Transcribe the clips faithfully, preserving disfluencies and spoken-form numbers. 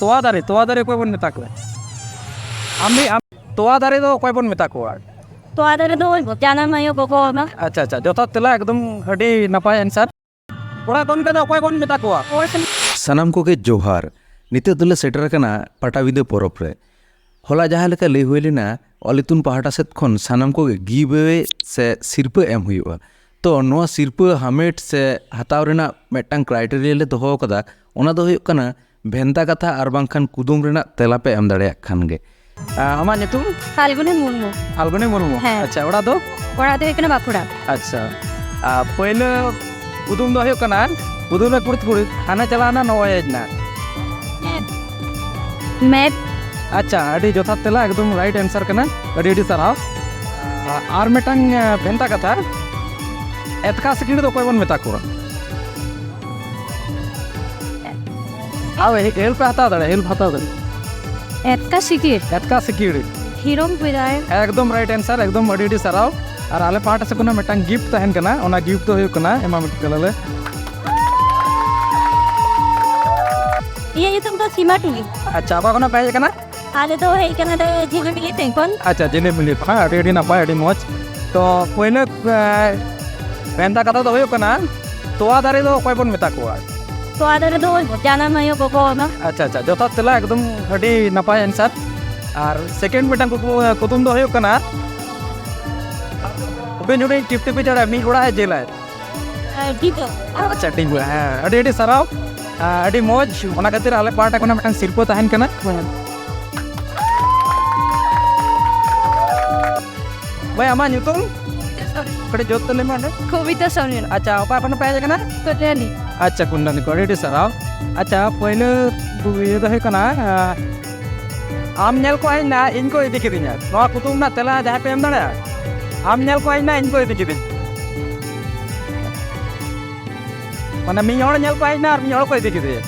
ᱛᱚᱣᱟ ᱫᱟᱨᱮ, ᱛᱚᱣᱟ ᱫᱟᱨᱮ ᱚᱠᱚᱭ ᱵᱚᱱ ᱢᱮᱛᱟ ᱠᱚᱣᱟ? ᱟᱢ ᱢᱤ-, ᱟᱢ, ᱛᱚᱣᱟ ᱫᱟᱨᱮ ᱫᱚ ᱚᱠᱚᱭ ᱵᱚᱱ ᱢᱮᱛᱟ ᱠᱚᱣᱟ? ᱛᱚᱣᱟ ᱫᱟᱨᱮ ᱫᱚ ᱡᱟᱱᱟᱢ ᱟᱭᱳ ᱜᱚᱜᱚ ᱵᱟᱵᱟ᱾ ᱟᱪᱪᱷᱟ, ᱟᱪᱪᱷᱟ, ᱡᱚᱛᱷᱟᱛ ᱛᱮᱞᱟ, ᱮᱠᱫᱚᱢ ᱟᱹᱰᱤ ᱱᱟᱯᱟᱭ answer᱾ ᱠᱚᱲᱟ ᱜᱚᱢᱠᱮ ᱫᱚ ᱚᱠᱚᱭ ᱵᱚᱱ ᱢᱮᱛᱟ ᱠᱚᱣᱟ? ᱥᱟᱱᱟᱢ ᱠᱚᱜᱮ ᱡᱚᱦᱟᱨ᱾ ᱱᱤᱛᱚᱜ ᱫᱚᱞᱮ ᱥᱮᱴᱮᱨ ᱟᱠᱟᱱᱟ ᱯᱟᱴᱟᱵᱤᱸᱫᱟᱹ ᱯᱚᱨᱚᱵᱽ ᱨᱮ᱾ ᱦᱚᱞᱟ ᱡᱟᱦᱟᱸ ᱞᱮᱠᱟ ᱞᱟᱹᱭ ᱦᱩᱭ ᱞᱮᱱᱟ, ᱚᱞ ᱤᱛᱩᱱ ᱯᱟᱦᱴᱟ ᱥᱮᱫ ᱠᱷᱚᱱ ᱥᱟᱱᱟᱢ ᱠᱚᱜᱮ giveaway ᱥᱮ ᱥᱤᱨᱯᱟᱹ ᱮᱢ ᱦᱩᱭᱩᱜᱼᱟ᱾ ᱛᱚ, ᱱᱚᱣᱟ ᱥᱤᱨᱯᱟᱹ ᱦᱟᱢᱮᱴ ᱥᱮ ᱦᱟᱛᱟᱣ ᱨᱮᱱᱟᱜ ᱢᱤᱫᱴᱟᱝ criteria ᱞᱮ ᱫᱚᱦᱚ ᱟᱠᱟᱫᱟ, ᱚᱱᱟ ᱫᱚ ᱦᱩᱭᱩᱜ ᱠᱟᱱᱟ ᱵᱷᱮᱱᱛᱟ ᱠᱟᱛᱷᱟ ᱟᱨ ᱵᱟᱝᱠᱷᱟᱱ ᱠᱩᱫᱩᱢ ᱨᱮᱱᱟᱜ ᱛᱮᱞᱟ ᱯᱮ ᱮᱢ ᱫᱟᱲᱮᱭᱟᱜ ᱠᱷᱟᱱ ᱜᱮ᱾ ᱟ, ᱟᱢᱟᱜ ᱧᱩᱛᱩᱢ? ᱯᱷᱟᱞᱜᱩᱱᱤ ᱢᱩᱨᱢᱩ᱾ ᱯᱷᱟᱞᱜᱩᱱᱤ ᱢᱩᱨᱢᱩ? ᱦᱮᱸ᱾ ᱟᱪᱪᱷᱟ, ᱚᱲᱟᱜ ᱫᱚ? ᱚᱲᱟᱜ ᱫᱚ ᱦᱩᱭᱩᱜ ᱠᱟᱱᱟ ᱵᱟᱸᱠᱩᱲᱟ᱾ ᱟᱪᱪᱷᱟ, ᱟ, ᱯᱳᱭᱞᱳ ᱠᱩᱫᱩᱢ ᱫᱚ ᱦᱩᱭᱩᱜ ᱠᱟᱱᱟ, ᱠᱩᱫᱩᱢ ᱨᱮ ᱠᱩᱲᱤᱫ ᱠᱩᱲᱤᱫ, ᱦᱟᱱᱮ ᱪᱟᱞᱟᱣᱱᱟ ᱱᱚᱜᱼᱚᱭ ᱦᱮᱡ ᱮᱱᱟ᱾ ᱢᱮᱫ᱾ ᱟᱪᱪᱷᱟ, ᱟᱹᱰᱤ ᱡᱚᱛᱷᱟᱛ ᱛᱮᱞᱟ, ᱮᱠᱫᱚᱢ right answer ᱠᱟᱱᱟ᱾ ᱟᱹᱰᱤ ᱟᱹᱰᱤ ᱥᱟᱨᱦᱟᱣ᱾ ᱟ, ᱟᱨ ᱢᱤᱫᱴᱟᱝ, ᱟ, ᱵᱷᱮᱱᱛᱟ ᱠᱟᱛᱷᱟ, ᱮᱛᱠᱟ ᱥᱤᱠᱲᱤ ᱫᱚ ᱚᱠᱚᱭ ᱵᱚᱱ ᱢᱮᱛᱟ ᱠᱚᱣᱟ? ᱟᱨ ᱦᱮ-, help ᱯᱮ ᱦᱟᱛᱟᱣ ᱫᱟᱲᱮᱭᱟᱜᱼᱟ, help ᱦᱟᱛᱟᱣ ᱫᱟᱲᱮᱭᱟᱜᱼᱟ᱾ ᱮᱛᱠᱟ ᱥᱤᱠᱤᱲ᱾ ᱮᱛᱠᱟ ᱥᱤᱠᱤᱲ᱾ ᱦᱤᱨᱚᱢ ᱯᱮᱫᱟᱭ᱾ ᱮᱠᱫᱚᱢ right answer, ᱮᱠᱫᱚᱢ ᱟᱹᱰᱤ ᱟᱹᱰᱤ ᱥᱟᱨᱦᱟᱣ᱾ ᱟᱨ ᱟᱞᱮ ᱯᱟᱦᱴᱟ ᱥᱮᱫ ᱠᱷᱚᱱᱟᱜ ᱢᱤᱫᱴᱟᱝ gift ᱛᱟᱦᱮᱱ ᱠᱟᱱᱟ, ᱚᱱᱟ gift ᱫᱚ ᱦᱩᱭᱩᱜ ᱠᱟᱱᱟ, ᱮᱢᱟ ᱢᱤᱫ ᱜᱟᱞᱟᱞᱮ᱾ ᱤᱧᱟᱹᱜ ᱧᱩᱛᱩᱢ ᱫᱚ ᱥᱤᱢᱟ ᱴᱩᱰᱩ᱾ ᱟᱪᱪᱷᱟ, ᱚᱠᱟ ᱠᱷᱚᱱᱟᱜ ᱯᱮ ᱦᱮᱡ ᱟᱠᱟᱱᱟ? ᱟᱞᱮ ᱫᱚ ᱦᱮᱡ ᱠᱟᱱᱟᱞᱮ ᱡᱷᱤᱞᱤᱢᱤᱞᱤ ᱥᱮᱫ ᱠᱷᱚᱱ᱾ ᱟᱪᱪᱷᱟ, ᱡᱷᱤᱞᱤᱢᱤᱞᱤ ᱠᱷᱚᱱ, ᱟᱹᱰᱤ ᱟᱹᱰᱤ ᱱᱟᱯᱟᱭ, ᱟᱹᱰᱤ ᱢᱚᱡᱽ᱾ ᱛᱚ, ᱯᱳᱭᱞᱳ, ᱮ, ᱵᱷᱮᱱᱛᱟ ᱠᱟᱛᱷᱟ ᱫᱚ ᱦᱩᱭᱩᱜ ᱠᱟᱱᱟ, ᱛᱚᱣᱟ ᱫᱟᱨᱮ ᱫᱚ ᱚᱠᱚᱭ ᱵᱚᱱ ᱢᱮᱛᱟ ᱠᱚᱣᱟ? ᱛᱚᱣᱟ ᱫᱟᱨᱮ ᱫᱚ ᱡᱟᱱᱟᱢ ᱟᱭᱳ ᱜᱚᱜᱚ ᱵᱟᱵᱟ᱾ ᱟᱪᱪᱷᱟ, ᱟᱪᱪᱷᱟ, ᱡᱚᱛᱷᱟᱛ ᱛᱮᱞᱟ, ᱮᱠᱫᱚᱢ ᱟᱹᱰᱤ ᱱᱟᱯᱟᱭ answer᱾ ᱟᱨ second ᱢᱤᱫᱴᱟᱝ ᱠᱩᱠᱢᱩ, ᱠᱩᱫᱩᱢ ᱫᱚ ᱦᱩᱭᱩᱜ ᱠᱟᱱᱟ, ᱦᱩᱰᱤᱧ ᱦᱩᱰᱤᱧ ᱴᱤᱯ ᱴᱤᱯᱤ ᱪᱮᱬᱮ ᱢᱤᱫ ᱚᱲᱟᱜ ᱮ ᱡᱮᱞᱟᱭ᱾ ᱟᱨ ᱴᱷᱤᱠ ᱜᱮᱭᱟ᱾ ᱟᱪᱪᱷᱟ, ᱴᱷᱤᱠ ᱜᱮᱭᱟ, ᱦᱮᱸ, ᱟᱹᱰᱤ ᱟᱹᱰᱤ ᱥᱟᱨᱦᱟᱣ᱾ ᱟᱨ ᱟᱹᱰᱤ ᱢᱚᱡᱽ, ᱚᱱᱟ ᱠᱷᱟᱹᱛᱤᱨ ᱟᱞᱮ ᱯᱟᱦᱴᱟ ᱠᱷᱚᱱᱟᱜ ᱢᱤᱫᱴᱟᱝ ᱥᱤᱨᱯᱟᱹ ᱛᱟᱦᱮᱱ ᱠᱟᱱᱟ᱾ ᱵᱷᱟᱭ, ᱟᱢᱟᱜ ᱧᱩᱛᱩᱢ? ᱠᱟᱹᱴᱤᱡ ᱡᱳᱨ ᱛᱮ ᱞᱟᱹᱭ ᱢᱮ ᱚᱸᱰᱮ᱾ ᱠᱚᱵᱤᱛᱟ ᱥᱚᱨᱮᱱ᱾ ᱟᱪᱪᱷᱟ, ᱚᱠᱟ ᱠᱷᱚᱱ ᱯᱮ ᱦᱮᱡ ᱟᱠᱟᱱᱟ? ᱠᱚᱴᱟᱞᱤ᱾ ᱟᱪᱪᱷᱟ, ᱠᱩᱱᱰᱟᱱᱤ ᱠᱚ, ᱟᱹᱰᱤ ᱟᱹᱰᱤ ᱥᱟᱨᱦᱟᱣ᱾ ᱟᱪᱪᱷᱟ, ᱯᱳᱭᱞᱳ ᱤᱭᱟᱹ ᱫᱚ ᱦᱩᱭᱩᱜ ᱠᱟᱱᱟ, ᱟᱸ, ᱟᱢ ᱧᱮᱞ ᱠᱚ ᱦᱮᱡ ᱮᱱᱟ, ᱤᱧ ᱠᱚ ᱤᱫᱤ ᱠᱤᱫᱤᱧᱟ᱾ ᱱᱚᱣᱟ ᱠᱩᱫᱩᱢ ᱨᱮᱱᱟᱜ ᱛᱮᱞᱟ ᱡᱟᱦᱟᱸᱭ ᱯᱮ ᱮᱢ ᱫᱟᱲᱮᱭᱟᱜᱼᱟ? ᱟᱢ ᱧᱮᱞ ᱠᱚ ᱦᱮᱡ ᱮᱱᱟ, ᱤᱧ ᱠᱚ ᱤᱫᱤ ᱠᱤᱫᱤᱧ᱾ ᱢᱟᱱᱮ, ᱢᱤᱫ ᱦᱚᱲ ᱧᱮᱞ ᱠᱚ ᱦᱮᱡ ᱮᱱᱟ ᱟᱨ ᱢᱤᱫ ᱦᱚᱲ ᱠᱚ ᱤᱫᱤ ᱠᱮᱫᱮᱭᱟ᱾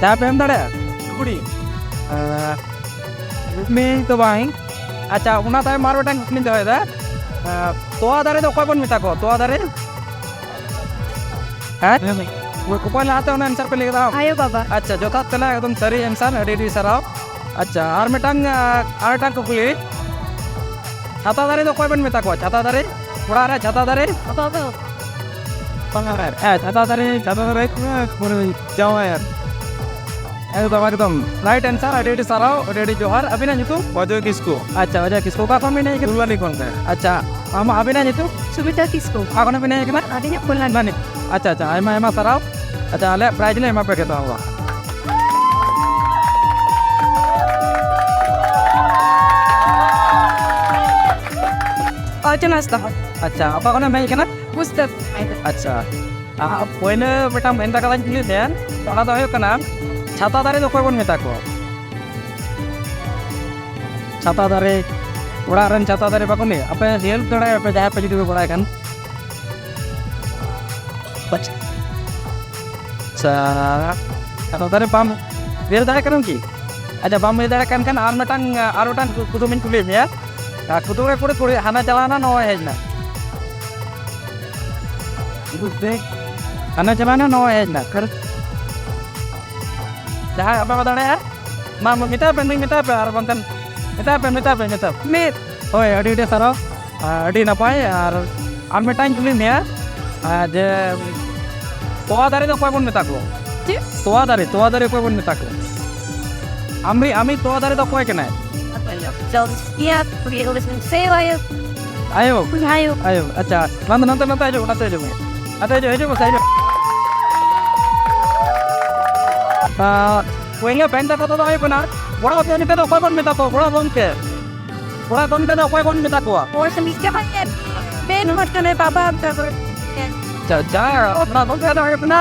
ᱡᱟᱦᱟᱸᱭ ᱯᱮ ᱮᱢ ᱫᱟᱲᱮᱭᱟᱜᱼᱟ? ᱠᱩᱲᱤ᱾ ᱟᱸ, ᱨᱩᱠᱢᱤ ᱫᱚ ᱵᱟᱝ᱾ ᱟᱪᱪᱷᱟ, ᱚᱱᱟ ᱛᱟᱭᱚᱢ ᱟᱨ ᱢᱤᱫᱴᱟᱝ ᱠᱩᱠᱞᱤᱧ ᱫᱚᱦᱚᱭᱮᱫᱟ᱾ ᱟᱸ, ᱛᱚᱣᱟ ᱫᱟᱨᱮ ᱫᱚ ᱚᱠᱚᱭ ᱵᱚᱱ ᱢᱮᱛᱟ ᱠᱚᱣᱟ? ᱛᱚᱣᱟ ᱫᱟᱨᱮ? ᱦᱮᱸ? ᱚᱠᱚᱭ ᱞᱟᱦᱟᱛᱮ ᱚᱱᱟ ᱮᱱᱥᱟᱨ ᱯᱮ ᱞᱟᱹᱭ ᱠᱮᱫᱟ? ᱟᱭᱳ ᱵᱟᱵᱟ᱾ ᱟᱪᱪᱷᱟ, ᱡᱚᱛᱷᱟᱛ ᱛᱮᱞᱟ, ᱮᱠᱫᱚᱢ ᱥᱟᱹᱨᱤ ᱮᱱᱥᱟᱨ, ᱟᱹᱰᱤ ᱟᱹᱰᱤ ᱥᱟᱨᱦᱟᱣ᱾ ᱟᱪᱪᱷᱟ, ᱟᱨ ᱢᱤᱫᱴᱟᱝ, ᱟᱨ ᱢᱤᱫᱴᱟᱝ ᱠᱩᱠᱞᱤ, ᱪᱷᱟᱛᱟ ᱫᱟᱨᱮ ᱫᱚ ᱚᱠᱚᱭ ᱵᱚᱱ ᱢᱮᱛᱟ ᱠᱚᱣᱟ? ᱪᱷᱟᱛᱟ ᱫᱟᱨᱮ, ᱚᱲᱟᱜ ᱨᱮ ᱪᱷᱟᱛᱟ ᱫᱟᱨᱮ? ᱦᱮᱸ, ᱪᱷᱟᱛᱟ ᱫᱟᱨᱮ, ᱪᱷᱟᱛᱟ ᱫᱟᱨᱮ, ᱡᱟᱶᱟᱭ᱾ ᱮᱠᱫᱚᱢ, ᱮᱠᱫᱚᱢ᱾ ᱨᱟᱭᱤᱴ ᱮᱱᱥᱟᱨ, ᱟᱹᱰᱤ ᱟᱹᱰᱤ ᱥᱟᱨᱦᱟᱣ, ᱟᱹᱰᱤ ᱟᱹᱰᱤ ᱡᱚᱦᱟᱨ᱾ ᱟᱹᱵᱤᱱᱟᱜ ᱧᱩᱛᱩᱢ? ᱚᱡᱚᱭ ᱠᱤᱥᱠᱩ᱾ ᱟᱪᱪᱷᱟ, ᱚᱡᱚᱭ ᱠᱤᱥᱠᱩ, ᱚᱠᱟ ᱠᱷᱚᱱ ᱵᱤᱱ ᱦᱮᱡ ᱟᱠᱟᱱᱟ? ᱠᱩᱞᱟᱱᱤ ᱠᱷᱚᱱ ᱜᱮ᱾ ᱟᱪᱪᱷᱟ, ᱟᱢ, ᱟᱹᱵᱤᱱᱟᱜ ᱧᱩᱛᱩᱢ? ᱥᱩᱵᱤᱛᱟ ᱠᱤᱥᱠᱩ᱾ ᱚᱠᱟ ᱠᱷᱚᱱ ᱵᱤᱱ ᱦᱮᱡ ᱟᱠᱟᱱᱟ? ᱟᱹᱞᱤᱧᱟᱜ ᱠᱩᱞᱟᱱᱤ᱾ ᱠᱩᱞᱟᱱᱤ᱾ ᱟᱪᱪᱷᱟ, ᱟᱪᱪᱷᱟ, ᱟᱭᱢᱟ ᱟᱭᱢᱟ ᱥᱟᱨᱦᱟᱣ᱾ ᱟᱪᱪᱷᱟ, ᱟᱞᱮᱭᱟᱜ ᱯᱨᱟᱭᱤᱡᱽ ᱞᱮ ᱮᱢᱟ ᱯᱮ ᱠᱮᱫᱟ᱾ ᱚᱪᱚᱱᱟ ᱦᱟᱸᱥᱫᱟ᱾ ᱟᱪᱪᱷᱟ, ᱚᱠᱟ ᱠᱷᱚᱱᱮᱢ ᱦᱮᱡ ᱟᱠᱟᱱᱟ? ᱯᱩᱥᱛᱟᱹ᱾ ᱟᱪᱪᱷᱟ, ᱟᱨ ᱯᱳᱭᱞᱳ ᱢᱤᱫᱴᱟᱝ ᱵᱷᱮᱱᱛᱟ ᱠᱟᱛᱷᱟᱧ ᱠᱩᱞᱤᱭᱮᱫ ᱢᱮᱭᱟ, ᱚᱱᱟ ᱫᱚ ᱦᱩᱭᱩᱜ ᱠᱟᱱᱟ, ᱪᱷᱟᱛᱟ ᱫᱟᱨᱮ ᱫᱚ ᱚᱠᱚᱭ ᱵᱚᱱ ᱢᱮᱛᱟ ᱠᱚᱣᱟ? ᱪᱷᱟᱛᱟ ᱫᱟᱨᱮ, ᱚᱲᱟᱜ ᱨᱮᱱ ᱪᱷᱟᱛᱟ ᱫᱟᱨᱮ ᱵᱟᱠᱚ ᱞᱟᱹᱭᱟ? ᱟᱯᱮ ᱦᱮᱞᱯ ᱫᱟᱲᱮᱭᱟᱜᱼᱟ ᱯᱮ, ᱡᱟᱦᱟᱸᱭ ᱯᱮ ᱡᱩᱫᱤ ᱯᱮ ᱵᱟᱲᱟᱭ ᱠᱷᱟᱱ᱾ ᱟᱪᱪᱷᱟ᱾ ᱟᱪᱪᱷᱟ, ᱪᱷᱟᱛᱟ ᱫᱟᱨᱮ ᱵᱟᱢ ᱦᱮᱞᱯ ᱫᱟᱲᱮᱭᱟᱜ ᱠᱟᱱᱟᱢ ᱠᱤ? ᱟᱪᱪᱷᱟ, ᱵᱟᱢ ᱦᱮᱞᱯ ᱫᱟᱲᱮᱭᱟᱜ ᱠᱟᱱ ᱠᱷᱟᱱ ᱟᱨ ᱢᱤᱫᱴᱟᱝ, ᱟᱨ ᱢᱤᱫᱴᱟᱝ ᱠᱩᱫᱩᱢᱤᱧ ᱠᱩᱞᱤᱭᱮᱫ ᱢᱮᱭᱟ᱾ ᱟᱨ ᱠᱩᱫᱩᱢ ᱨᱮ ᱠᱩᱲᱤ ᱠᱩᱲᱤ, ᱦᱟᱱᱟ ᱪᱟᱞᱟᱣᱱᱟ, ᱱᱚᱣᱟ ᱦᱮᱡ ᱮᱱᱟ᱾ ᱵᱩᱡᱽ ᱯᱮ᱾ ᱦᱟᱱᱟ ᱪᱟᱞᱟᱣᱱᱟ, ᱱᱚᱣᱟ ᱦᱮᱡ ᱮᱱᱟ᱾ ᱠᱟᱨᱚᱱ ᱡᱟᱦᱟᱸᱭ ᱵᱟᱯᱮ ᱫᱟᱲᱮᱭᱟᱜᱼᱟ, ᱢᱟ, ᱢᱟ, ᱢᱮᱛᱟ ᱯᱮ, ᱱᱩᱭ ᱢᱮᱛᱟ ᱯᱮ, ᱟᱨ ᱵᱟᱝᱠᱷᱟᱱ ᱢᱮᱛᱟ ᱯᱮ, ᱢᱮᱛᱟ ᱯᱮ, ᱢᱮᱛᱟ ᱯᱮ᱾ ᱢᱮᱫ᱾ ᱦᱳᱭ, ᱟᱹᱰᱤ ᱟᱹᱰᱤ ᱥᱟᱨᱦᱟᱣ᱾ ᱟᱨ ᱟᱹᱰᱤ ᱱᱟᱯᱟᱭ᱾ ᱟᱨ, ᱟᱨ ᱢᱤᱫᱴᱟᱝ ᱠᱩᱞᱤ ᱢᱮᱭᱟ, ᱟᱨ ᱡᱮ, ᱛᱚᱣᱟ ᱫᱟᱨᱮ ᱫᱚ ᱚᱠᱚᱭ ᱵᱚᱱ ᱢᱮᱛᱟ ᱠᱚᱣᱟ? ᱪᱮᱫ? ᱛᱚᱣᱟ ᱫᱟᱨᱮ, ᱛᱚᱣᱟ ᱫᱟᱨᱮ ᱚᱠᱚᱭ ᱵᱚᱱ ᱢᱮᱛᱟ ᱠᱚᱣᱟ? ᱟᱢᱤ, ᱟᱢᱤ ᱛᱚᱣᱟ ᱫᱟᱨᱮ ᱫᱚ ᱚᱠᱚᱭ ᱠᱟᱱᱟᱭ? ᱪᱚᱞ, ᱤᱭᱟᱹ, ᱥᱮ ᱟᱭᱳ᱾ ᱟᱭᱳ? ᱟᱭᱳ᱾ ᱟᱭᱳ, ᱟᱪᱪᱷᱟ᱾ ᱱᱚᱱᱛᱮ, ᱱᱚᱱᱛᱮ, ᱱᱚᱱᱛᱮ ᱦᱤᱡᱩᱜ, ᱱᱚᱛᱮ ᱦᱤᱡᱩᱜ ᱢᱮ᱾ ᱱᱚᱛᱮ ᱦᱤᱡᱩᱜ, ᱦᱤᱡᱩᱜ ᱢᱮᱥᱮ, ᱦᱤᱡᱩᱜ᱾ ᱟᱸ, ᱯᱳᱭᱞᱳ ᱵᱷᱮᱱᱛᱟ ᱠᱟᱛᱷᱟ ᱫᱚ ᱦᱩᱭᱩᱜ ᱠᱟᱱᱟ, ᱜᱚᱲᱚ ᱜᱚᱢᱠᱮ ᱫᱚ ᱚᱠᱚᱭ ᱵᱚᱱ ᱢᱮᱛᱟ ᱠᱚᱣᱟ? ᱜᱚᱲᱚ ᱜᱚᱢᱠᱮ᱾ ᱚᱲᱟᱜ ᱜᱚᱢᱠᱮ ᱫᱚ ᱚᱠᱚᱭ ᱵᱚᱱ ᱢᱮᱛᱟ ᱠᱚᱣᱟ? ᱚᱲᱟᱜ ᱜᱚᱢᱠᱮ ᱫᱚ ᱦᱩᱭᱩᱜ ᱠᱟᱱᱟ,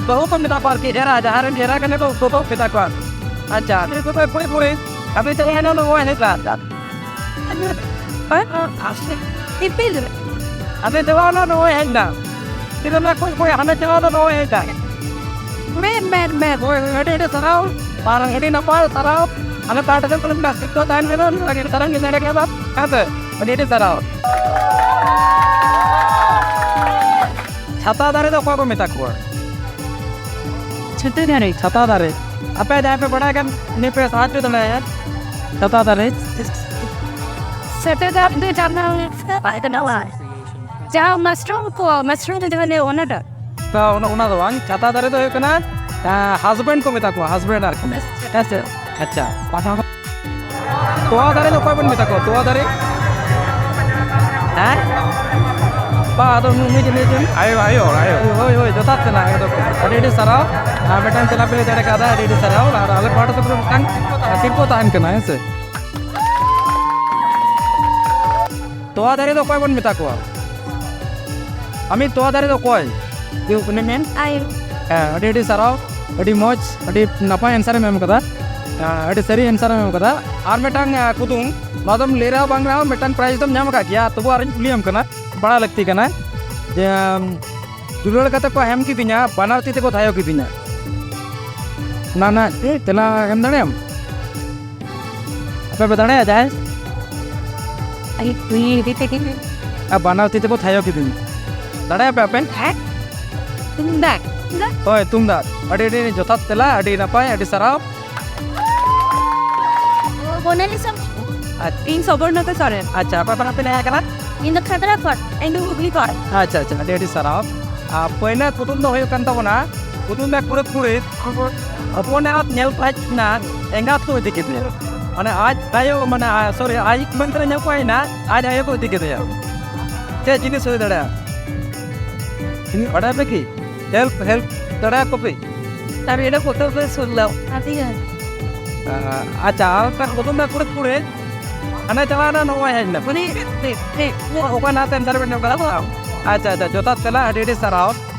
ᱵᱟᱹᱦᱩ ᱠᱚ ᱢᱮᱛᱟ ᱠᱚᱣᱟ ᱟᱨᱠᱤ, ᱮᱨᱟ, ᱡᱟᱦᱟᱸᱭ ᱨᱮᱱ ᱮᱨᱟ ᱠᱟᱱᱟ ᱠᱚ, ᱩᱱᱠᱩ ᱠᱚ ᱢᱮᱛᱟ ᱠᱚᱣᱟ᱾ ᱟᱪᱪᱷᱟ, ᱱᱤᱛᱚᱜ ᱫᱚ ᱠᱩᱲᱤ ᱠᱩᱲᱤ, ᱟᱯᱮ ᱪᱮᱫ ᱞᱮᱠᱟ ᱱᱚᱣᱟ ᱦᱮᱡ ᱠᱟᱱᱟ? ᱦᱮᱸ? ᱤᱯᱤᱞ᱾ ᱟᱯᱮ ᱪᱟᱞᱟᱣ ᱱᱟ ᱱᱚᱣᱟ ᱦᱮᱡ ᱮᱱᱟ᱾ ᱛᱤᱱᱟᱹᱜ ᱠᱩᱲᱤ ᱠᱩᱲᱤ, ᱦᱟᱱᱮ ᱪᱟᱞᱟᱣ ᱱᱟ ᱱᱚᱣᱟ ᱦᱮᱡ ᱮᱱᱟ᱾ ᱢᱮᱫ, ᱢᱮᱫ, ᱢᱮᱫ᱾ ᱦᱳᱭ, ᱦᱳᱭ, ᱟᱹᱰᱤ, ᱟᱹᱰᱤ ᱥᱟᱨᱦᱟᱣ᱾ ᱟᱨ ᱟᱹᱰᱤ ᱱᱟᱯᱟᱭ ᱥᱟᱨᱦᱟᱣ᱾ ᱟᱞᱮ ᱯᱟᱦᱴᱟ ᱥᱮᱫ ᱠᱷᱚᱱ ᱢᱤᱫᱴᱟᱝ ᱥᱤᱨᱯᱟᱹ ᱛᱟᱦᱮᱱ ᱠᱟᱱᱟ, ᱱᱚᱣᱟ ᱜᱮ ᱥᱟᱨᱦᱟᱣ ᱜᱮ ᱫᱟᱲᱮ ᱠᱮᱫᱟ᱾ ᱦᱮᱸ ᱥᱮ? ᱟᱹᱰᱤ, ᱟᱹᱰᱤ ᱥᱟᱨᱦᱟᱣ᱾ ᱪᱷᱟᱛᱟ ᱫᱟᱨᱮ ᱫᱚ ᱚᱠᱚᱭ ᱠᱚ ᱢᱮᱛᱟ ᱠᱚᱣᱟ? ᱪᱷᱟᱹᱛᱩ ᱫᱟᱨᱮ᱾ ᱪᱷᱟᱛᱟ ᱫᱟᱨᱮ᱾ ᱟᱯᱮ ᱡᱟᱦᱟᱸᱭ ᱯᱮ ᱵᱟᱲᱟᱭ ᱠᱷᱟᱱ ᱩᱱᱤ ᱯᱮ ᱥᱟᱦᱟᱡᱽᱡᱚ ᱫᱟᱲᱮᱭᱟᱭᱟ᱾ ᱪᱷᱟᱛᱟ ᱫᱟᱨᱮ᱾ ᱪᱷᱟᱹᱛᱩ ᱫᱟᱨᱮ ᱫᱚ ᱡᱟᱦᱟᱸ ᱵᱟᱭ ᱜᱟᱱᱚᱜᱼᱟ᱾ ᱡᱟᱦᱟᱸ ᱢᱟᱥᱨᱩᱢ ᱠᱚ, ᱢᱟᱥᱨᱩᱢ ᱫᱚ ᱡᱟᱦᱟᱸ ᱞᱟᱹᱭ ᱚᱱᱟᱴᱟᱜ᱾ ᱵᱟ, ᱚᱱᱟ, ᱚᱱᱟ ᱫᱚ ᱵᱟᱝ, ᱪᱷᱟᱛᱟ ᱫᱟᱨᱮ ᱫᱚ ᱦᱩᱭᱩᱜ ᱠᱟᱱᱟ, ᱟᱸ, husband ᱠᱚ ᱢᱮᱛᱟ ᱠᱚᱣᱟ, husband ᱟᱨᱠᱤ᱾ ᱦᱮᱸ ᱥᱮ? ᱟᱪᱪᱷᱟ, ᱯᱟᱴᱷᱟ ᱠᱚ-, ᱛᱚᱣᱟ ᱫᱟᱨᱮ ᱫᱚ ᱚᱠᱚᱭ ᱵᱚᱱ ᱢᱮᱛᱟ ᱠᱚᱣᱟ? ᱛᱚᱣᱟ ᱫᱟᱨᱮ? ᱦᱮᱸ? ᱵᱟ, ᱟᱫᱚ ᱱᱩᱭ, ᱱᱩᱭ ᱡᱮ, ᱱᱩᱭ ᱡᱮ, ᱟᱭᱳ, ᱟᱭᱳ, ᱟᱭᱳ᱾ ᱦᱳᱭ, ᱦᱳᱭ, ᱡᱚᱛᱷᱟᱛ ᱠᱟᱱᱟ, ᱮᱠᱫᱚᱢ᱾ ᱟᱹᱰᱤ, ᱟᱹᱰᱤ ᱥᱟᱨᱦᱟᱣ᱾ ᱟᱨ ᱢᱤᱫᱴᱟᱝ ᱛᱮᱞᱟ ᱯᱮ ᱞᱟᱹᱭ ᱫᱟᱲᱮ ᱠᱟᱣᱫᱟ, ᱟᱹᱰᱤ, ᱟᱹᱰᱤ ᱥᱟᱨᱦᱟᱣ᱾ ᱟᱨ ᱟᱞᱮ ᱯᱟᱦᱴᱟ ᱥᱮᱫ ᱠᱷᱚᱱ ᱢᱤᱫᱴᱟᱝ ᱥᱤᱨᱯᱟᱹ ᱛᱟᱦᱮᱱ ᱠᱟᱱᱟ, ᱦᱮᱸ ᱥᱮ? ᱛᱚᱣᱟ ᱫᱟᱨᱮ ᱫᱚ ᱚᱠᱚᱭ ᱵᱚᱱ ᱢᱮᱛᱟ ᱠᱚᱣᱟ? ᱟᱢᱤ, ᱛᱚᱣᱟ ᱫᱟᱨᱮ ᱫᱚ ᱚᱠᱚᱭ? ᱤᱧ ᱠᱟᱹᱱᱟᱹᱧ ᱢᱮᱱ᱾ ᱟᱭᱳ᱾ ᱦᱮᱸ, ᱟᱹᱰᱤ ᱟᱹᱰᱤ ᱥᱟᱨᱦᱟᱣ, ᱟᱹᱰᱤ ᱢᱚᱡᱽ, ᱟᱹᱰᱤ ᱱᱟᱯᱟᱭ answer ᱮᱢ ᱮᱢ ᱠᱟᱫᱟ᱾ ᱦᱮᱸ, ᱟᱹᱰᱤ ᱥᱟᱹᱨᱤ answer ᱮᱢ ᱮᱢ ᱠᱟᱫᱟ᱾ ᱟᱨ ᱢᱤᱫᱴᱟᱝ, ᱟᱸ, ᱠᱩᱫᱩᱢ, ᱱᱚᱣᱟ ᱫᱚᱢ ᱞᱟᱹᱭ ᱨᱮᱦᱚᱸ ᱵᱟᱝ ᱨᱮᱦᱚᱸ ᱢᱤᱫᱴᱟᱝ prize ᱫᱚᱢ ᱧᱟᱢ ᱟᱠᱟᱫ ᱜᱮᱭᱟ, ᱛᱚᱵᱩ ᱟᱨᱤᱧ ᱠᱩᱞᱤᱭᱟᱢ ᱠᱟᱱᱟ, ᱵᱟᱲᱟᱭ ᱞᱟᱹᱠᱛᱤ ᱠᱟᱱᱟ ᱡᱮ, ᱟᱢ, ᱫᱩᱞᱟᱹᱲ ᱠᱟᱛᱮ ᱠᱚ ᱦᱮᱢ ᱠᱤᱫᱤᱧᱟ, ᱵᱟᱱᱟᱨ ᱛᱤ ᱛᱮᱠᱚ ᱛᱷᱟᱭᱚ ᱠᱤᱫᱤᱧᱟ᱾ ᱚᱱᱟ ᱨᱮᱱᱟᱜ ᱛᱮᱞᱟ ᱮᱢ ᱫᱟᱲᱮᱭᱟᱢ? ᱟᱯᱮ ᱯᱮ ᱫᱟᱲᱮᱭᱟᱜᱼᱟ ᱡᱟᱦᱟᱸᱭ? ᱟᱭ, ᱛᱩᱭ ᱤᱫᱤ ᱛᱮᱜᱮ᱾ ᱟᱨ ᱵᱟᱱᱟᱨ ᱛᱤ ᱛᱮᱠᱚ ᱛᱷᱟᱭᱚ ᱠᱤᱫᱤᱧᱟ᱾ ᱫᱟᱲᱮᱭᱟᱜᱼᱟ ᱯᱮ ᱟᱯᱮ? ᱦᱮᱸ? ᱛᱩᱢᱫᱟᱜ᱾ ᱛᱩᱢᱫᱟᱜ? ᱦᱳᱭ, ᱛᱩᱢᱫᱟᱜ᱾ ᱟᱹᱰᱤ, ᱟᱹᱰᱤ ᱡᱚᱛᱷᱟᱛ ᱛᱮᱞᱟ, ᱟᱹᱰᱤ ᱱᱟᱯᱟᱭ, ᱟᱹᱰᱤ ᱥᱟᱨᱦᱟᱣ᱾ ᱢᱳᱱᱟᱞᱤᱥᱟ᱾ ᱟᱪᱪᱷᱟ᱾ ᱤᱧ ᱥᱚᱵᱚᱨᱱᱚᱛᱟ ᱥᱚᱨᱮᱱ᱾ ᱟᱪᱪᱷᱟ, ᱚᱠᱟ ᱠᱷᱚᱱᱟᱜ ᱯᱮ ᱞᱟᱹᱭ ᱠᱟᱱᱟ? ᱤᱧ ᱫᱚ ᱠᱷᱟᱛᱲᱟ ᱠᱷᱚᱱ, ᱤᱧ ᱫᱚ ᱦᱩᱜᱽᱞᱤ ᱠᱷᱚᱱ᱾ ᱟᱪᱪᱷᱟ, ᱟᱪᱪᱷᱟ, ᱟᱹᱰᱤ, ᱟᱹᱰᱤ ᱥᱟᱨᱦᱟᱣ᱾ ᱟᱨ ᱯᱳᱭᱞᱳ ᱠᱩᱫᱩᱢ ᱫᱚ ᱦᱩᱭᱩᱜ ᱠᱟᱱ ᱛᱟᱵᱚᱱᱟ, ᱠᱩᱫᱩᱢ ᱫᱚ ᱠᱩᱲᱤᱫ ᱠᱩᱲᱤᱫ, ᱦᱚᱯᱚᱱ ᱮᱨᱟᱛ ᱧᱮᱞ ᱯᱟᱸᱪ ᱮᱱᱟ, ᱮᱸᱜᱟᱛ ᱠᱚ ᱤᱫᱤ ᱠᱮᱫᱮᱭᱟ᱾ ᱢᱟᱱᱮ ᱟᱡ ᱟᱭᱳ, ᱢᱟᱱᱮ, ᱟ, sorry, ᱟᱡ ᱢᱮᱱᱛᱮ ᱧᱮᱞ ᱯᱟᱸᱪ ᱮᱱᱟ, ᱟᱡ ᱟᱭᱳ ᱠᱚ ᱤᱫᱤ ᱠᱮᱫᱮᱭᱟ᱾ ᱪᱮᱫ ᱡᱤᱱᱤᱥ ᱦᱩᱭ ᱫᱟᱲᱮᱭᱟᱜᱼᱟ? ᱵᱟᱰᱟᱭ ᱯᱮ ᱠᱤ? Help, help ᱫᱟᱲᱮᱭᱟᱠᱚ ᱯᱮ? ᱟᱨ ᱮᱱᱟ ᱠᱚᱛᱚ ᱯᱮ ᱥᱩᱱᱞᱟᱢ᱾ ᱟᱹᱰᱤ ᱜᱟᱱ᱾ ᱟ, ᱟᱪᱪᱷᱟ, ᱟᱨ ᱢᱤᱫᱴᱟᱝ ᱠᱩᱫᱩᱢ ᱫᱚ ᱠᱩᱲᱤᱫ ᱠᱩᱲᱤᱫ, ᱦᱟᱱᱮ ᱪᱟᱞᱟᱣ ᱮᱱᱟ, ᱱᱚᱜᱼᱚᱭ ᱦᱮᱡ ᱮᱱᱟ᱾ ᱩᱱᱤ, ᱴᱷᱤᱠ, ᱴᱷᱤᱠ᱾ ᱚᱠᱟ ᱱᱟᱛᱮ answer ᱵᱮᱱ ᱧᱟᱢ ᱠᱟᱫᱟ? ᱟᱪᱪᱷᱟ, ᱟᱪᱪᱷᱟ, ᱡᱚᱛᱷᱟᱛ ᱛᱮᱞᱟ, ᱟᱹᱰᱤ ᱟᱹᱰᱤ ᱥᱟᱨᱦᱟᱣ᱾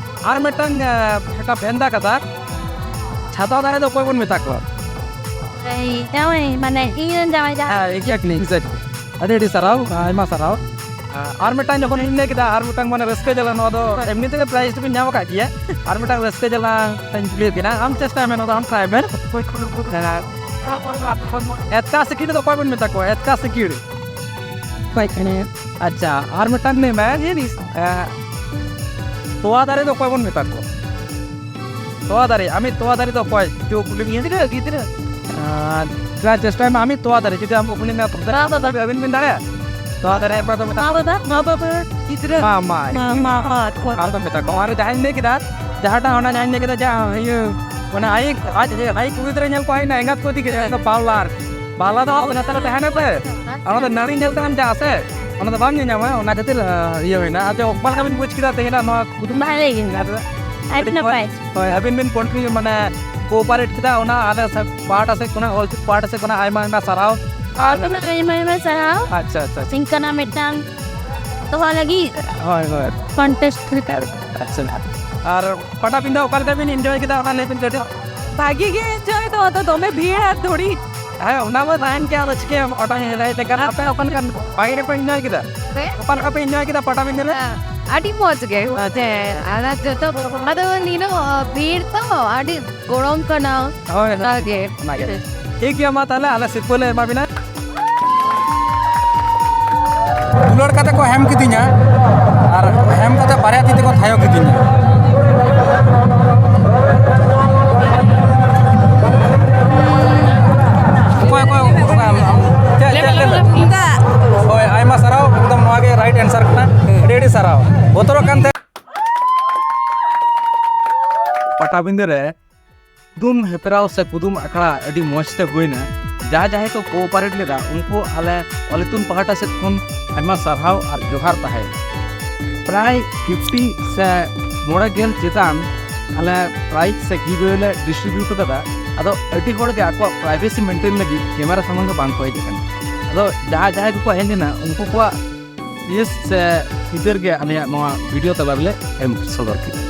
ᱟᱨ ᱢᱤᱫᱴᱟᱝ, ᱟ, ᱢᱤᱫᱴᱟᱝ ᱵᱷᱮᱱᱫᱟ ᱠᱟᱛᱷᱟ, ᱪᱷᱟᱛᱟ ᱫᱟᱨᱮ ᱫᱚ ᱚᱠᱚᱭ ᱵᱚᱱ ᱢᱮᱛᱟ ᱠᱚᱣᱟ? ᱮᱭ, ᱡᱟᱶᱟᱭ, ᱢᱟᱱᱮ, ᱤᱧ ᱨᱮᱱ ᱡᱟᱶᱟᱭ ᱡᱟ- ᱦᱮᱸ, exactly, exactly. ᱟᱹᱰᱤ ᱟᱹᱰᱤ ᱥᱟᱨᱦᱟᱣ, ᱟᱭᱢᱟ ᱥᱟᱨᱦᱟᱣ᱾ ᱟ, ᱟᱨ ᱢᱤᱫᱴᱟᱝ ᱡᱚᱠᱷᱚᱱ ᱤᱧ ᱞᱟᱹᱭ ᱠᱮᱫᱟ, ᱟᱨ ᱢᱤᱫᱴᱟᱝ ᱢᱟᱱᱮ ᱨᱟᱹᱥᱠᱟᱹ ᱡᱟᱞᱟ, ᱱᱚᱣᱟ ᱫᱚ ᱮᱢᱱᱤ ᱛᱮᱜᱮ prize ᱫᱚᱵᱤᱱ ᱧᱟᱢ ᱟᱠᱟᱫ ᱜᱮᱭᱟ᱾ ᱟᱨ ᱢᱤᱫᱴᱟᱝ ᱨᱟᱹᱥᱠᱟᱹ ᱡᱟᱞᱟ ᱤᱧ ᱠᱩᱞᱤᱭᱮᱫ ᱵᱤᱱᱟ, ᱟᱢ ᱪᱮᱥᱴᱟᱭ ᱢᱮ, ᱱᱚᱣᱟ ᱫᱚ ᱟᱢ try ᱢᱮ᱾ ᱦᱮᱸ᱾ ᱮᱛᱠᱟ ᱥᱤᱠᱲᱤ ᱫᱚ ᱚᱠᱚᱭ ᱵᱚᱱ ᱢᱮᱛᱟ ᱠᱚᱣᱟ? ᱮᱛᱠᱟ ᱥᱤᱠᱲᱤ᱾ ᱚᱠᱚᱭ ᱠᱟᱱᱟᱭ? ᱟᱪᱪᱷᱟ, ᱟᱨ ᱢᱤᱫᱴᱟᱝ ᱞᱟᱹᱭ ᱢᱮ᱾ ᱡᱤᱱᱤᱥ᱾ ᱮ, ᱛᱚᱣᱟ ᱫᱟᱨᱮ ᱫᱚ ᱚᱠᱚᱭ ᱵᱚᱱ ᱢᱮᱛᱟ ᱠᱚᱣᱟ? ᱛᱚᱣᱟ ᱫᱟᱨᱮ, ᱟᱢᱤᱡ ᱛᱚᱣᱟ ᱫᱟᱨᱮ ᱫᱚ ᱚᱠᱚᱭ? ᱪᱚ ᱠᱩᱞᱤ ᱢᱮᱭᱟ᱾ ᱜᱤᱫᱽᱨᱟᱹ, ᱜᱤᱫᱽᱨᱨᱟᱹ᱾ ᱟᱨ ᱪᱮᱥᱴᱟᱭ ᱢᱮ, ᱟᱢᱤᱡ ᱛᱚᱣᱟ ᱫᱟᱨᱮ ᱡᱩᱫᱤ ᱟᱢ ᱠᱚ ᱠᱩᱞᱤ ᱢᱮᱭᱟ, ᱛᱚᱣᱟ ᱫᱟᱨᱮ, ᱟᱹᱵᱤᱱ ᱵᱤᱱ ᱫᱟᱲᱮᱭᱟᱜᱼᱟ? ᱛᱚᱣᱟ ᱫᱟᱨᱮ ᱮᱠᱵᱟᱨ ᱫᱚ ᱢᱮᱛᱟᱜ ᱵᱟᱵᱟ, ᱵᱟᱵᱟ, ᱜᱤᱫᱽᱨᱟᱹ᱾ ᱢᱟ, ᱢᱟ᱾ ᱢᱟ, ᱢᱟ, ᱦᱳᱭ, ᱦᱳᱭ᱾ ᱟᱨ ᱫᱚ ᱢᱮᱛᱟ ᱠᱚᱣᱟ, ᱟᱨ ᱡᱟᱦᱟᱸᱧ ᱞᱟᱹᱭ ᱠᱮᱫᱟ, ᱡᱟᱦᱟᱸᱴᱟᱜ ᱚᱱᱟ ᱡᱟᱦᱟᱸᱧ ᱞᱟᱹᱭ ᱠᱮᱫᱟ, ᱡᱟᱦᱟᱸ ᱤᱭᱟᱹ, ᱚᱱᱟ ᱟᱭᱤᱡ, ᱟᱡ, ᱟᱭᱤᱡ ᱠᱩᱲᱤ ᱜᱤᱫᱽᱨᱟᱹ ᱧᱮᱞ ᱠᱚᱣᱟ, ᱤᱧ ᱮᱸᱜᱟᱛ ᱠᱚ ᱤᱫᱤ ᱠᱮᱫᱟ, ᱚᱱᱟ ᱵᱟᱣᱞᱟᱨ᱾ ᱵᱟᱣᱞᱟ ᱫᱚ ᱚᱱᱟ ᱛᱟᱞᱟ ᱛᱟᱦᱮᱱᱟ ᱥᱮ, ᱚᱱᱟ ᱫᱚ ᱱᱟᱹᱲᱤ ᱧᱮᱞ ᱛᱮᱢ ᱪᱟᱜᱼᱟ ᱥᱮ, ᱚᱱᱟ ᱫᱚ ᱵᱟᱢ ᱧᱮᱧᱟᱢᱟ, ᱚᱱᱟ ᱠᱷᱟᱹᱛᱤᱨ, ᱟᱸ, ᱤᱭᱟᱹ ᱦᱩᱭᱱᱟ᱾ ᱟᱫᱚ ᱚᱠᱟ ᱞᱮᱠᱟ ᱵᱤᱱ ᱵᱩᱡᱽ ᱠᱮᱫᱟ ᱛᱮᱦᱮᱧᱟᱜ ᱱᱚᱣᱟ ᱠᱩᱫᱩᱢ? ᱵᱷᱟᱞᱮ ᱜᱮ᱾ ᱟᱫᱚ ᱟᱹᱰᱤ ᱟᱹᱰᱤ ᱢᱚᱡᱽ᱾ ᱱᱟᱯᱟᱭ᱾ ᱦᱳᱭ, ᱟᱹᱵᱤᱱ ᱵᱤᱱ ᱠᱚᱱᱴᱨᱤ-, ᱢᱟᱱᱮ, ᱠᱳᱚᱯᱟᱨᱮᱴ ᱠᱮᱫᱟ, ᱚᱱᱟ ᱟᱞᱮ ᱥᱮ-, ᱯᱟᱦᱴᱟ ᱥᱮᱫ ᱠᱷᱚᱱᱟᱜ, ᱚᱞᱪᱤᱠᱤ ᱯᱟᱦᱴᱟ ᱥᱮᱫ ᱠᱷᱚᱱᱟᱜ ᱟᱭᱢᱟ, ᱟᱭᱢᱟ ᱥᱟᱨᱦᱟᱣ᱾ ᱟᱨ ᱟᱭᱢᱟ, ᱟᱭᱢᱟ ᱥᱟᱨᱦᱟᱣ᱾ ᱟᱪᱪᱷᱟ, ᱟᱪᱪᱷᱟ, ᱟᱪᱪᱷᱟ᱾ ᱱᱤᱝᱠᱟᱱᱟᱜ ᱢᱤᱫᱴᱟᱝ ᱫᱚᱦᱚ ᱞᱟᱹᱜᱤᱫ᱾ ᱦᱳᱭ, ᱦᱳᱭ᱾ ᱠᱚᱱᱴᱮᱥᱴ ᱞᱮᱠᱟ᱾ ᱟᱪᱪᱷᱟ᱾ ᱟᱨ ᱯᱟᱴᱟᱵᱤᱸᱫᱷᱟᱹ ᱚᱠᱟ ᱞᱮᱠᱟ ᱵᱤᱱ ᱮᱱᱡᱚᱭ ᱠᱮᱫᱟ, ᱚᱱᱟ ᱞᱟᱹᱭ ᱵᱤᱱ ᱠᱟᱹᱴᱤᱡ᱾ ᱵᱷᱟᱜᱤ ᱜᱮ ᱮᱱᱡᱚᱭ ᱫᱚ, ᱟᱫᱚ ᱫᱚᱢᱮ ᱵᱷᱤᱲ ᱟᱨ ᱫᱷᱩᱲᱤ᱾ ᱦᱮᱸ, ᱚᱱᱟ ᱢᱟ ᱛᱟᱦᱮᱱ ᱜᱮ, ᱟᱫᱚ ᱪᱤᱠᱟᱹᱭᱟᱢ, ᱚᱴᱟᱝ ᱦᱮᱡ ᱞᱮᱱᱠᱷᱟᱱ᱾ ᱟᱯᱮ ᱚᱠᱟ ᱞᱮᱠᱟ ᱵᱷᱟᱜᱮ ᱜᱮᱯᱮ ᱮᱱᱡᱚᱭ ᱠᱮᱫᱟ? ᱦᱮᱸ? ᱚᱠᱟ ᱞᱮᱠᱟ ᱯᱮ ᱮᱱᱡᱚᱭ ᱠᱮᱫᱟ ᱯᱟᱴᱟᱵᱤᱸᱫᱷᱟᱹ ᱨᱮ? ᱦᱮᱸ, ᱟᱹᱰᱤ ᱢᱚᱡᱽ ᱜᱮ᱾ ᱟᱪᱪᱷᱟ᱾ ᱦᱮᱸ, ᱟᱨ ᱡᱚᱛᱚ, ᱟᱫᱚ ᱱᱤᱱᱟᱹᱜ ᱵᱷᱤᱲ ᱛᱚ, ᱟᱹᱰᱤ ᱜᱚᱨᱚᱢ ᱠᱟᱱᱟ᱾ ᱦᱳᱭ, ᱦᱳᱭ᱾ ᱚᱱᱟᱜᱮ᱾ ᱚᱱᱟᱜᱮ᱾ ᱴᱷᱤᱠ ᱜᱮᱭᱟ, ᱢᱟ ᱛᱟᱦᱞᱮ ᱟᱞᱮ ᱥᱤᱨᱯᱟᱹ ᱞᱮ ᱮᱢᱟ ᱵᱤᱱᱟ᱾ ᱫᱩᱞᱟᱹᱲ ᱠᱟᱛᱮ ᱠᱚ ᱦᱮᱢ ᱠᱤᱫᱤᱧᱟ, ᱟᱨ ᱦᱮᱢ ᱠᱟᱛᱮ ᱵᱟᱨᱭᱟ ᱛᱤ ᱛᱮᱠᱚ ᱛᱷᱟᱭᱚ ᱠᱤᱫᱤᱧᱟ᱾ ᱚᱠᱚᱭ, ᱚᱠᱚᱭ, ᱚᱠᱚᱭ, ᱟᱢ, ᱟᱢ, ᱪᱮᱫ, ᱪᱮᱫ, ᱪᱮᱫ? ᱦᱳᱭ, ᱟᱭᱢᱟ ᱥᱟᱨᱦᱟᱣ, ᱮᱠᱫᱚᱢ ᱱᱚᱣᱟ ᱜᱮ right answer ᱠᱟᱱᱟ᱾ ᱟᱹᱰᱤ, ᱟᱹᱰᱤ ᱥᱟᱨᱦᱟᱣ᱾ ᱵᱚᱛᱚᱨᱚᱜ ᱠᱟᱱ ᱛᱟᱦᱮᱸ᱾ ᱯᱟᱴᱟᱵᱤᱸᱫᱟᱹ ᱨᱮ ᱠᱩᱫᱩᱢ ᱦᱮᱯᱨᱟᱣ ᱥᱮ ᱠᱩᱫᱩᱢ ᱟᱠᱷᱲᱟ ᱟᱹᱰᱤ ᱢᱚᱡᱽ ᱛᱮ ᱦᱩᱭᱱᱟ᱾ ᱡᱟᱦᱟᱸ ᱡᱟᱦᱟᱸᱭ ᱠᱚ ᱠᱳᱚᱯᱟᱨᱮᱴ ᱞᱮᱫᱟ, ᱩᱱᱠᱩ ᱟᱞᱮ ᱚᱞ ᱤᱛᱩᱱ ᱯᱟᱦᱴᱟ ᱥᱮᱫ ᱠᱷᱚᱱ ᱟᱭᱢᱟ ᱥᱟᱨᱦᱟᱣ ᱟᱨ ᱡᱚᱦᱟᱨ ᱛᱟᱦᱮᱸ᱾ ᱯᱨᱟᱭ ᱯᱷᱤᱯᱴᱤ ᱥᱮ ᱢᱚᱬᱮ ᱜᱮᱞ ᱪᱮᱛᱟᱱ ᱟᱞᱮ ᱯᱨᱟᱭᱤᱡᱽ ᱥᱮ ᱜᱤᱵᱷ ᱞᱮ ᱰᱤᱥᱴᱨᱤᱵᱤᱭᱩᱴ ᱠᱟᱫᱟ᱾ ᱟᱫᱚ ᱟᱹᱰᱤ ᱦᱚᱲ ᱜᱮ ᱟᱠᱚᱣᱟᱜ ᱯᱨᱟᱭᱵᱷᱮᱥᱤ ᱢᱮᱱᱴᱮᱱ ᱞᱟᱹᱜᱤᱫ ᱠᱮᱢᱮᱨᱟ ᱥᱟᱢᱟᱝ ᱫᱚ ᱵᱟᱝ ᱠᱚ ᱦᱮᱡ ᱟᱠᱟᱱᱟ᱾ ᱟᱫᱚ ᱡᱟᱦᱟᱸ ᱡᱟᱦᱟᱸᱭ ᱠᱚᱠᱚ ᱦᱮᱡ ᱞᱮᱱᱟ, ᱩᱱᱠᱩ ᱠᱚᱣᱟᱜ ᱯᱷᱮᱥ ᱥᱮ ᱪᱤᱛᱟᱹᱨ ᱜᱮ ᱟᱞᱮᱭᱟᱜ ᱱᱚᱣᱟ ᱵᱷᱤᱰᱤᱭᱳ ᱛᱟᱞᱟ ᱨᱮᱞᱮ ᱮᱢ ᱥᱚᱫᱚᱨ ᱠᱮᱫᱟ᱾